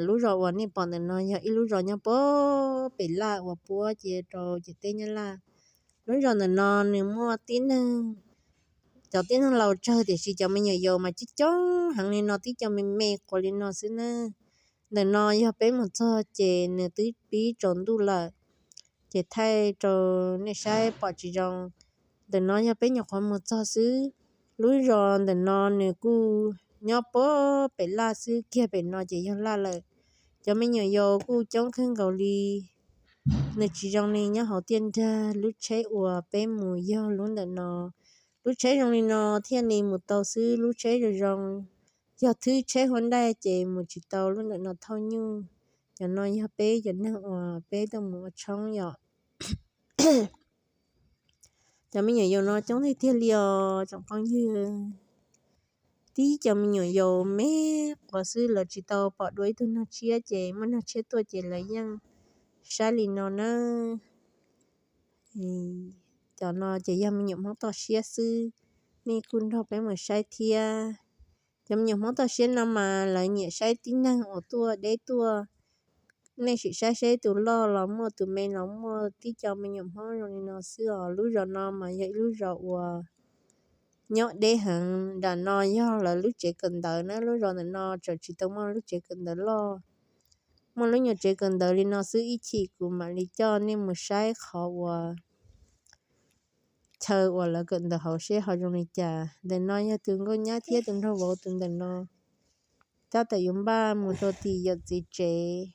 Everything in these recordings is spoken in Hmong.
Lub zos uas nej pom ntawm no yog ib lub zos nyob puag pem laj uas puab cia rau ciam teb Nyab Laj. Lub zos ntawm no nws muaj tib neeg, cov tib neeg laus tsawg tiam sis cov me nyuam yaus mas coob coob heev li no, tib co me me quas li no xwb na. Ntawm no yog peb mus txog ces nws twb pib tsaus ntuj lawm, ces thaij rau nej saib pom tsis zoo. Ntawm no yog peb nyuam qhuav mus txog xwb. Lub zos ntawm no nws kuj nyob puag pem laj xwb, kiag pem no ces yog laj lawm. Cov me nyuam yaus kuj coob kawg nkaus li. Nws tsis zoo li nyob hauv tiaj nrag. Lub tsheb uas peb mus yog lub ntawm no. Lub tsheb zoo li no thiaj li mus tau xwb, lub tsheb zoo zoo. Yog thwb tsheb Hyundai ces mus tsis tau lub ntawm no thauj nyuj. Cov no yog peb cov neeg uas peb tuaj mus ua tshoob yom. Cov me nyuam yaus no coob tiag tiag li os tsoom phooj ywg. Tib cov me nyuam yaus me quas xwb, lawv tsis tau pom dua ib tug neeg tshiab ces muaj neeg tshiab tuaj ces lawv yeej saib li no na. Cov no ces yog me nyuam Hmoob toj siab xwb. Nej kuj nrog peb mus saib thiab. Cov me nyuam Hmoob toj siab no mas lawv nyiam saib tib neeg uas tuaj deb tuaj. Nej sim saib seb tus loj los muaj, tus me los muaj, tib co me nyuam Hmoob zoo li no xwb os. Lub zos no mas yog ib lub zos uas nyob deb heev. Nram no yog lawv lub tsev kawm ntawv na, lub zos ntawm no tseem tsis tau muaj lub tsev kawm ntawv loj. Muaj lub nyuag tsev kawm ntawv li no xwb, ib chim kuv mam li coj nej mus saib qhov uas chaw uas lawv kawm ntawv hauv seb ho zoo li cas. Ntawm no yog tus nkauj nyab thiab tus nraug vauv tus ntawm no. Tab tom yuav npaj mus rau tim yawm txiv tsev.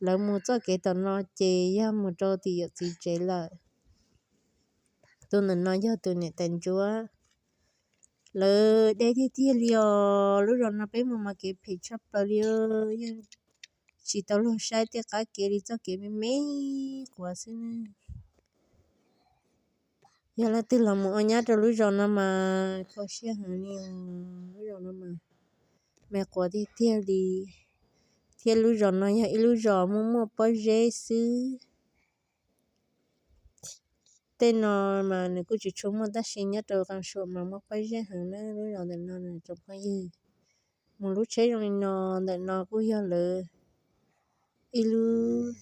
Lawv mus txoj kev tom no ces yog mus rau tim yawm txiv tsev lawm. Tus ntawm no yog tus niam tais ntsuab. Lawv deb tiag tiag li os. Lub zos no peb mus mas kev phem tshaj plaws li, yeej tsis tau luag saib tej qab kev li, txoj kev me me quas xwb ne. Yog leej twg los mus ua nyab rau lub zos no mas kho siab heev li os. Lub zos no mas me quas tiag tiag li, thiab lub zos no yog ib lub zos muaj muaj pob zeb xwb. Tej no mas nws kuj tsis tshua muaj tab sis nyob rau Qee Suam mas muaj pob zeb heev na. Lub zos ntawm no tsoom phooj ywg, mus lub tsheb zoo li no, ntawm no kuj yog lawv ib lub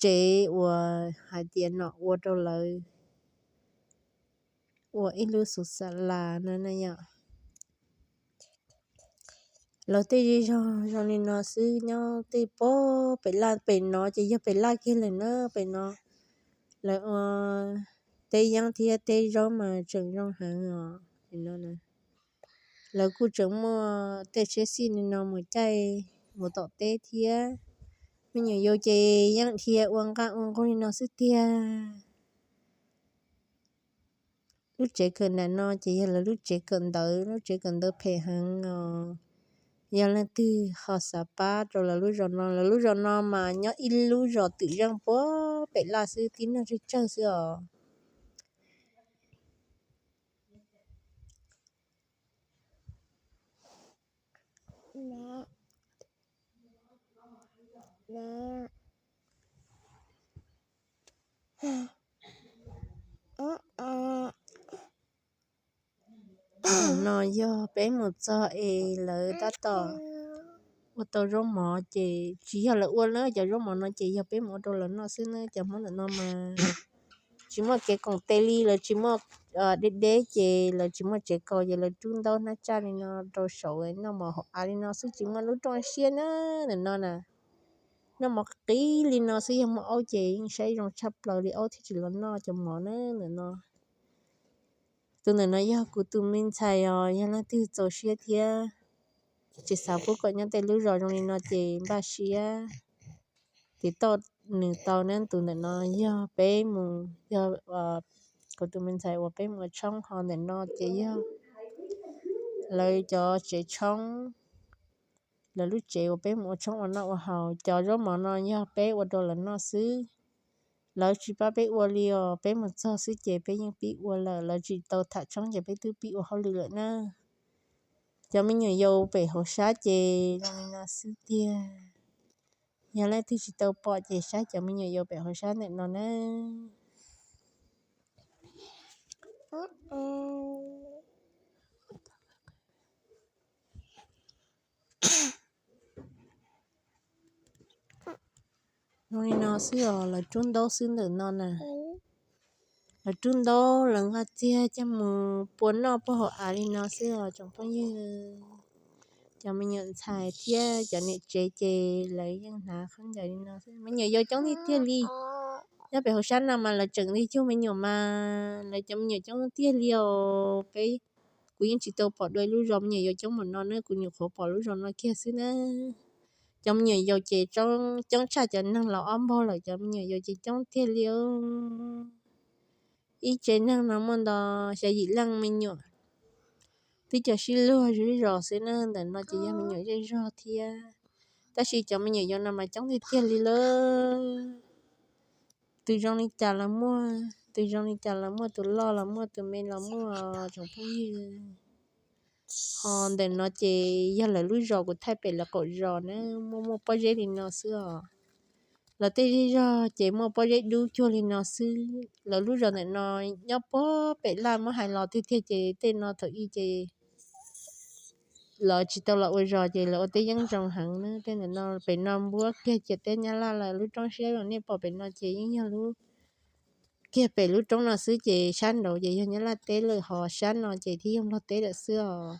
tsev uas hais tias nom ua rau lawv ua ib lub xus xa las no na yom. Lawv tej zej zog zoo li no xwb, nyob tej puag pem laj, pem no ces yog pem laj kiag lawm na. Pem no lawv ua teb yeeb thiab teb zaub mas tseem zoo heev os. Lawv kuj tseem muaj tej tsheb xij li no mus caij mus tom teb thiab. Me nyuam yaus ces yeej dhia ua nqaj ua nqug li no xwb tiag. Lub tsev kawm nram no ces yog lawv lub tsev kawm ntawv, lub tsev kawm ntawv phem heev os. Yog leej twg ho xav pab rau lawv lub zos no, lawv lub zos no mas nyob ib lub zos twm zeej puag pem laj xwb, tib neeg tsawg tsawg xwb os. No yog peb mus txog es lawv tab tom ua tau zaub mov ces tsis yog lawv ua na, cov zaub mov no ces yog peb mus ua rau lawv noj xwb na. Cov Hmoob ntawm no mas tsis muaj kev koom tes li, lawv tsis muaj deb deb ces lawv tsis muaj tsev kaus ces lawv rub ntaub hnab tsaj li no rau saum noj mov hauv av li no xwb, tsis muaj lub rooj siab na. Ntawm no na, noj mov qis li no xwb, yog muaj aub ces yeej saib zoo tshaj plaws li, aub thiaj tsis los noj cov mov na. Ntawm no, tus ntawm no yog kuv tus me ntxhais os, yog leej twg txaus siab thiab tsis xav pub kom nyob tej lub zos zoo li no ces npaj siab tiv tauj nws tau na. Tus ntawm no yog peb mus, yog kuv tus me ntxhais uas peb mus ua tshoob, ho ntawm no ces yog lawv cov tsev tshoob, lawv lub tsev uas peb mus ua tshoob ua noj ua haus. Cov zaub mov no yog peb ua rau lawv noj xwb, lawv tsis pab peb ua li os, peb mus txog xwb ces peb yeej pib ua lawm, lawv tsis tau tham tshoob ces peb twb pib ua hauj lwm lawm na. Cov me nyuam yaus pem hauv sab ces zoo li no xwb tiag. Yog leej twg tsis tau pom ces saib cov me nyuam yaus pem hauv sab ntawm no na. Zoo li no xwb os, lawv rub ntaub xwb ntawm no na. Lawv rub ntaub lawv nqa txiag coj mus pua noj puag hauv av li no xwb os tsoom phooj ywg. Cov me nyuam ntxhais thiab cov niam tsev ces lawv yeej hnav khaub ncaws li no xwb. Me nyuam yaus coob tiag tiag li. Nyob pem hauv sab no mas lawv tseem tig cuag me nyuam mas lawv cov me nyuam coob tiag li os. Peb, kuv yeej tsis tau pom dua ib lub zos me nyuam yaus coob npaum no na, kuv nyuam qhuav pom lub zos no kiag xwb na. Cov me nyuam yaus ces coob tshaj cov neeg laus ob npaug lawm, cov me nyuam yaus ces coob tiag li os. Ib tsev neeg no muaj ntau xya yim leej me nyuam, twb cov sib luag zog xwb na, ntawm no ces yog me nyuam zej zog thiab. Tab sis cov me nyuam yaus no mas coob tiag tiag li lawm. Tus zoo li cas los muaj, tus zoo li cas los muaj, tus loj los muaj, tus me los muaj tsoom phooj ywg. Ho ntawm no ces yog lawv lub zos, kuv thaij pem lawv qaum zos na, muaj muaj pob zeb li no xwb os. Lawv tej zej zog ces muaj pob zeb dub cuag li no xwb. Lawv lub zos ntawm no nyob puag pem laj, muab hais los tiag tiag ces tej no thaum ub ces lawv tsis tau los ua zos ces lawv ua teb yeeb zoo heev na. Tej ntawm no pem no npuab kiag ciam teb Nyab Laj lawm, lub roob siab uas nej pom pem no ces yeej yog lub, kiag pem lub roob no xwb ces sab nraud ces yog Nyab Laj teb lawm, ho sab no ces thiaj yog Nplog teb lawm xwb os.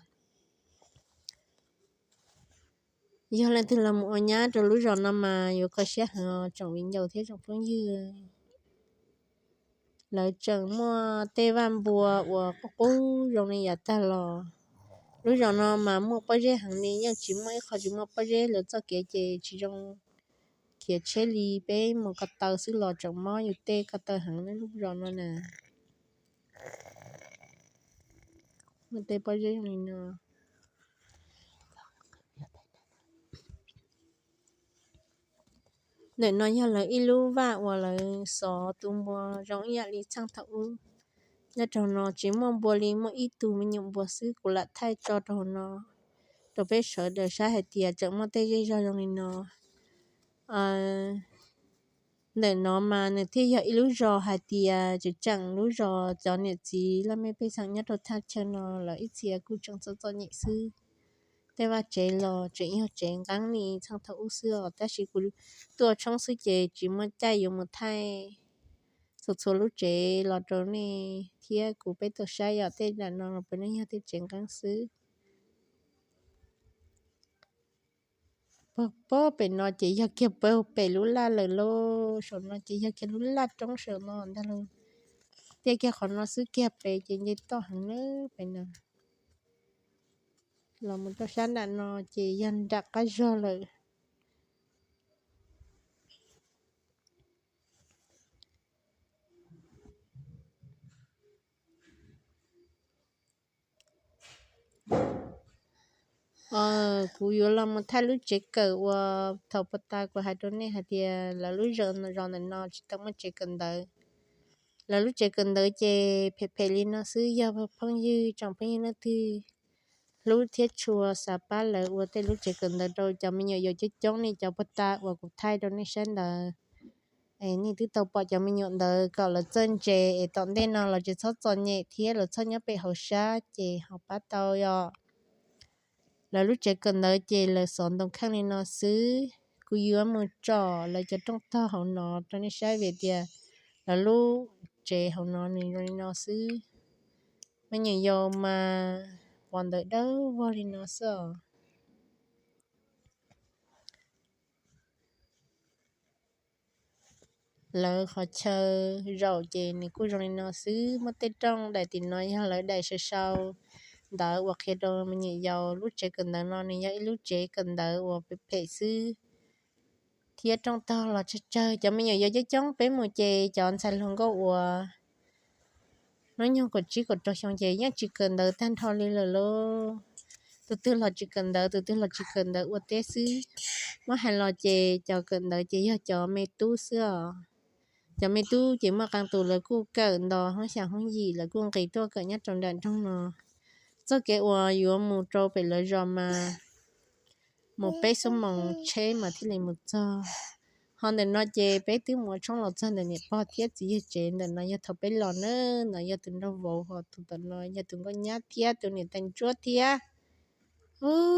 Yog leej twg los mus ua nyab rau lub zos no mas yuav kho siab heev os tsoom viv ncaus thiab tsoom phooj ywg. Lawv tseem muaj tej vaj npua uas qub qub zoo li yav tag los. Lub zos no mas muaj pob zeb heev li, yeej tsis muaj ib qho tsis muaj pob zeb. Lawv txoj kev ces tsis zoo khiav tsheb li, peb mus ko taw xwb los tseem mob yus tej ko taw heev lub zos no na. Muaj tej pob zeb zoo li no. Ntawm no yog lawv ib lub vaj uas lawv xov tu npua zoo ib yam li txheej thaum ub. Nyob rau no tsis muaj npua li, muaj ib tug me nyuam npua xwb, kuv lam thaij tso rau no rau peb sawv daws saib hais tias tseem muaj tej zej zog zoo li no. Ntawm no mas nws thiaj yog ib lub zos hais tias tseem tseem lub zos cov niam txiv laj mej pej xeem nyob rau thaj chaw no lawv ib txhia kuj tseem txom txom nyem xwb. Tej vaj tsev los tseem yog tsev nqeeb li txheej thaum ub xwb os, tab sis kuv tuaj tshoob xwb ces tsis muaj caij yuav mus thaij txhua txhua lub tsev los rau nej thiab kuv peb tau saib. Yog tej nram no los puav leej yog tej tsev nqeeb xwb. Pob pem no ces yog kiag pem lub laj lawm lauj, saum no ces yog kiag lub laj roob saum no ntag lauj. Tiaj kiag qhov no xwb, kiag pem ces nce toj heev na pem no. Los mus rau sab nram no ces yog nram qab zog lawm. Kuv yuav los mus thaij lub tsev kawm uas thaum puag ta kuv hais rau nej hais tias lawv lub zos ntawm no tsis tau muaj tsev kawm ntawv. Lawv lub tsev kawm ntawv ces phem phem li no xwb, yog phooj ywg tsoom phooj ywg leej twg hlub thiab tshua xav pab lawv ua tej lub tsev kawm ntawv rau cov me nyuam yaus coob coob li cov puag ta uas kuv thaij rau nej saib ntawd. Es nej twb tau pom cov me nyuam ntawd kom lawv txawj ntse es tom ntej no lawv tsis txhob txom nyem thiab lawv txhob nyob pem hauv sab ces ho pab tau yom. Lawv lub tsev kawm ntawv ces lawv xov ntoo kheej li no xwb. Kuv yuav mus tsom lawv cov rooj tog hauv no rau nej saib vim tias lawv lub tsev hauv no nws zoo li no xwb. Me nyuam yaus mas pos ntawv dawb vog li no xwb os. Lawv qhov chaw zaum ces nws kuj zoo li no xwb, muaj tej rooj daim tim no yog lawv daim sau sau ntawv uas qhia rau me nyuam yaus. Lub tsev kawm ntawv no nws yog ib lub tsev kawm ntawv uas phem phem xwb thiab rooj tog los tsawg tsawg. Cov me nyuam yaus coob coob peb mus ces cov ntxhais hluas nkauj uas hnub nyoog kaum tsib kaum rau xyoo ces yeej tsis kawm ntawv tag nrho li lawm lauj. Tus twg los tsis kawm ntawv, tus twg los tsis kawm ntawv ua teb xwb. Muab hais los ces cov kawm ntawv ces yog cov me tub xwb os. Cov me tub ces muaj qee tus lawv kuj kawm nto hoob xya hoob yim, lawv kuj nqis tuaj kawm nyob rau nram nroog no. Txoj kev uas yuav mus rau pem lawv zos mas mus peb xuab moos tsheb mas thiaj li mus txog. Ho ntawm no ces peb twb mus ua tshoob los txog ntawm niam pog thiab txiv yawg tsev. Ntawm no yog thaum peb los na, no yog tus nraug vauv, ho tus tom no yog tus nkauj nyab thiab tus niam tais ntsuab thiab.